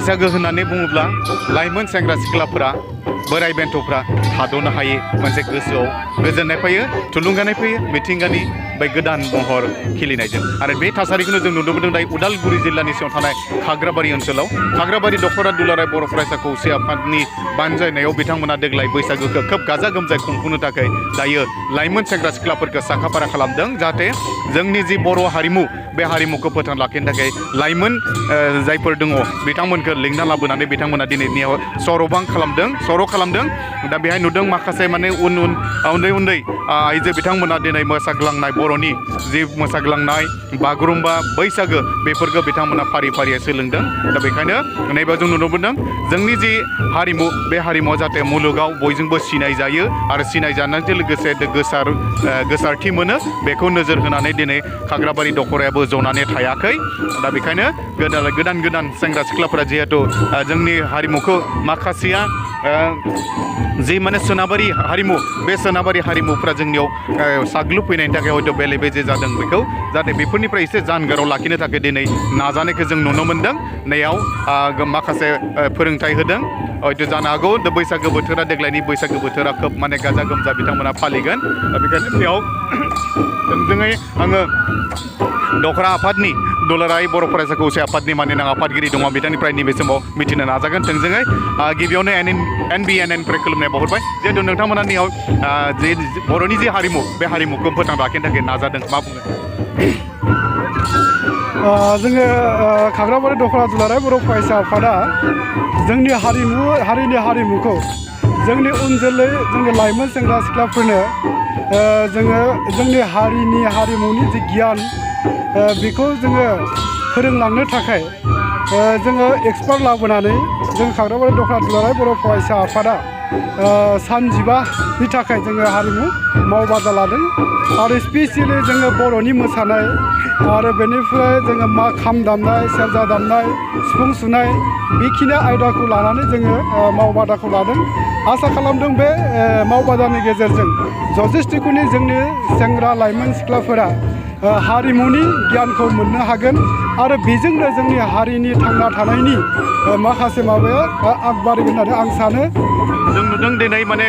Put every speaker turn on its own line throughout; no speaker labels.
बैसागो होननानै बुङोब्ला लाइमोन सेंग्रा सिख्लाफोरा बोराइ बेन्थ'फ्रा थाद'नो हायै मोनसे गोसोआव गोजोननाय फैयो थुलुंगानाय फैयो मिथिंगानि बै गोदान महर खिलिनायजों आरो बे थासारिखौनो जों नुनो मोनदों दायो उदालगुरि जिल्लानि सिङाव थानाय खाग्राबारि ओनसोलाव खाग्राबारि दख'रा दुलाराय बर' फरायसा खौसे आफादनि बानजायनायाव बिथांमोना देग्लाय बैसागोखौ खोब गाजा गोमजायै खुंफुंनो थाखाय दायो लाइमोन सेंग्रा सिख्लाफोरखौ साखाफारा खालामदों जाहाथे जोंनि जि बर' हारिमु बे हारिमुखौ फोथांना लाखिनो थाखाय लाइमोन जायफोर दङ बिथांमोनखौ लिंना लाबोनानै बिथांमोना दिनैनियाव सर' खालामदों दा बेहाय नुदों माखासे माने उन्दै आइजो बिथांमोना दिनै मोसाग्लांनाय बर'नि जि मोसाग्लांनाय बागुरुम्बा बैसागो बेफोरखौ बिथांमोना फारि फारियै सोलोंदों दा बेखायनो नैबेयाव जों नुनो मोनदों जोंनि जि हारिमु बे हारिमुवा जाहाथे मुलुगाव बयजोंबो सिनाय जायो आरो सिनाय जानायजों लोगोसे गोसारथि मोनो बेखौ नोजोर होनानै दिनै खाग्राबारि दख'रायाबो जनानै थायाखै दा बेखायनो गोदान सेंग्रा सिख्लाफोरा जिहेथु जोंनि हारिमुखौ माखासेया जि माने सोनाबारि हारिमु बे सोनाबारि हारिमुफ्रा जोंनियाव साग्लोबफैनायनि थाखाय हयथ' बेले बेजे जादों बेखौ जाहाथे बेफोरनिफ्राय एसे जानगाराव लाखिनो थाखाय दिनै नाजानायखौ जों नुनो मोनदों नैयाव माखासे फोरोंथाइ होदों हयथ' जानो हागौ बैसागो बोथोरा देग्लायनि बैसागो बोथोरा खोब माने गाजा गोमजा बिथांमोना फालिगोन दा बेखायनो बेयाव थोंजोङै आङो दख'रा आफादनि दुलाराय बर' फरायसा खौसे आफादनि मानयानां आफादगिरि दङ बिथांनिफ्राय नैबे समाव मिथिनो नाजागोन थोंजोङै गिबियावनो NBNनिफ्राय खुलुमनाय बावहरबाय जिहेतु नोंथांमोनानियाव जे बर'नि जे हारिमु बे हारिमुखौ फोथांना लाखिनो थाखाय नाजादों मा बुङो
जोङो खाग्राबारि दख'रा दुलाराय बर' फरायसा आफादा जोंनि हारिनि हारिमुखौ जोंनि उन जोलै जोंनि लाइमोन सेंग्रा सिख्लाफोरनो जोङो जोंनि हारिमुनि जि गियान बेखौ जोङो फोरोंलांनो थाखाय जोङो एक्सपार्ट लाबोनानै जों खाग्राबारि दख'रा दुलाराय बर' फरायसा आफादा सान 15नि थाखाय जोङो हारिमु मावबादा लादों आरो स्पेसियेलि जोङो बर'नि मोसानाय आरो बेनिफ्राय जोङो खाम दामनाय सेरजा दामनाय सिफुं सुनाय बेखिनि आयदाखौ लानानै जोङो मावबादाखौ लादों आसा खालामदों बे मावबादानि गेजेरजों जथेस्थिखिनि जोंनि सेंग्रा लाइमोन सिख्लाफोरा हारिमुनि गियानखौ मोननो हागोन आरो बेजोंनो जोंनि हारिनि थांना थानायनि माखासे माबाया आगबारिगोन होननानै आं सानो
जों नुदों दिनै माने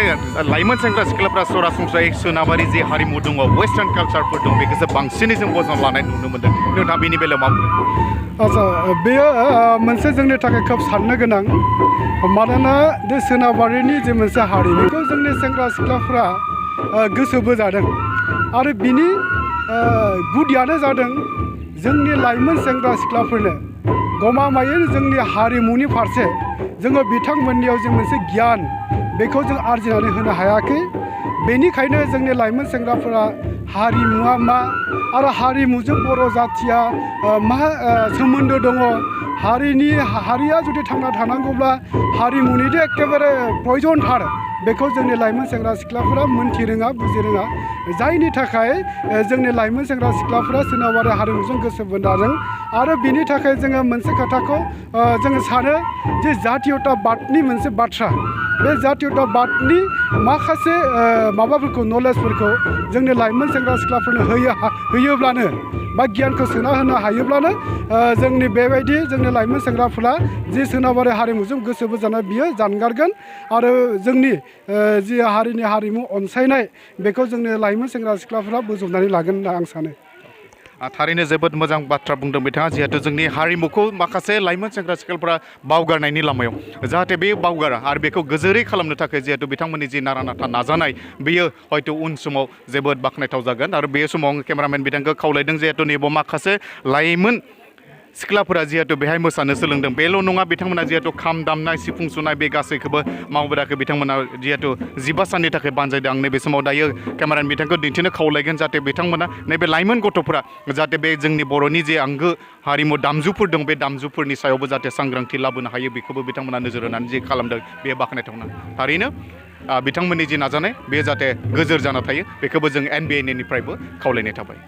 लाइमोन सेंग्रा सिख्लाफ्रा सरासनस्रायै सोनाबारि जे हारिमु दङ वेस्टार्न कालचारफोर दं बेखौसो बांसिनै जों बजबना लानाय नुनो मोनदों नोंथाङा बेनि बेलायाव मा बुङो
आच्चा बेयो मोनसे जोंनि थाखाय खोब साननो गोनां मानोना बे सोनाबारिनि जे मोनसे हारि बेखौ जोंनि सेंग्रा सिख्लाफ्रा गोसो बोजादों आरो बिनि गुदियानो जादों जोंनि लाइमोन सेंग्रा सिख्लाफोरनो गमामायै जोंनि हारिमुनि फारसे जोङो बिथांमोननियाव जे मोनसे गियान बेखौ जों आरजिनानै होनो हायाखै बेनिखायनो जोंनि लाइमोन सेंग्राफोरा हारिमुवा मा आरो हारिमुजों बर' जाथिया मा सोमोन्दो दङ हारिया जुदि थांना थानांगौब्ला हारिमुनिदि एखेबारे प्रयजनथार बेखौ जोंनि लाइमोन सेंग्रा सिख्लाफोरा मोनथि रोङा बुजि रोङा जायनि थाखाय जोंनि लाइमोन सेंग्रा सिख्लाफोरा सोनाबारि हारिमुजों गोसो बोनादों आरो बिनि थाखाय जोङो मोनसे खोथाखौ जोङो सानो जे जातीयताबादनि मोनसे बाथ्रा बे जातीयताबादनि माखासे माबाफोरखौ नलेजफोरखौ जोंनि लाइमोन सेंग्रा सिख्लाफोरनो होयोब्लानो बा गियानखौ सोना होनो हायोब्लानो जोंनि बेबायदि जोंनि लाइमोन सेंग्राफोरा जि सोनाबारि हारिमुजों गोसो बोजानाय बियो जानगारगोन आरो जोंनि जि हारिनि हारिमु अनसायनाय बेखौ जोंनि लाइमोन सेंग्रा सिख्लाफोरा बोजबनानै लागोन होनना आं सानो
थारैनो जोबोद मोजां बाथ्रा बुंदों बिथाङा जिहेतु जोंनि हारिमुखौ माखासे लाइमोन सेंग्रा सिख्लाफोरा बावगारनायनि लामायाव जाहाथे बे बावगारा आरो बेखौ गोजोरै खालामनो थाखाय जिहेतु बिथांमोननि जि नारा नाथा नाजानाय बेयो हयथ' उन समाव जोबोद बाख्नायथाव जागोन आरो बे समाव आं केमेरामेन बिथांखौ खावलायदों जिहेतु नैबे माखासे लाइमोन सिख्लाफोरा जिहेतु बेहाय मोसानो सोलोंदों बेल' नङा बिथांमोना जिहेतु खाम दामनाय सिफुं सुनाय बे गासैखौबो मावबोदाखै बिथांमोना जिहेतु 15 साननि थाखाय बानजायदों आं नैबे समाव दायो केमेरामेन बिथांखौ दिन्थिनो खावलायगोन जाहाथे बिथांमोना नैबे लाइमोन गथ'फोरा जाहाथे बे जोंनि बर'नि जे आंगो हारिमु दामजुफोर दं बे दामजुफोरनि सायावबो जाहाथे सांग्रांथि लाबोनो हायो बेखौबो बिथांमोना नोजोर होनानै जे खालामदों बे बाख्नायथावना थारैनो बिथांमोननि जि नाजानाय बे जाहाथे गोजोर जाना थायो बेखौबो जों NBNनिफ्रायबो खावलायनाय थाबाय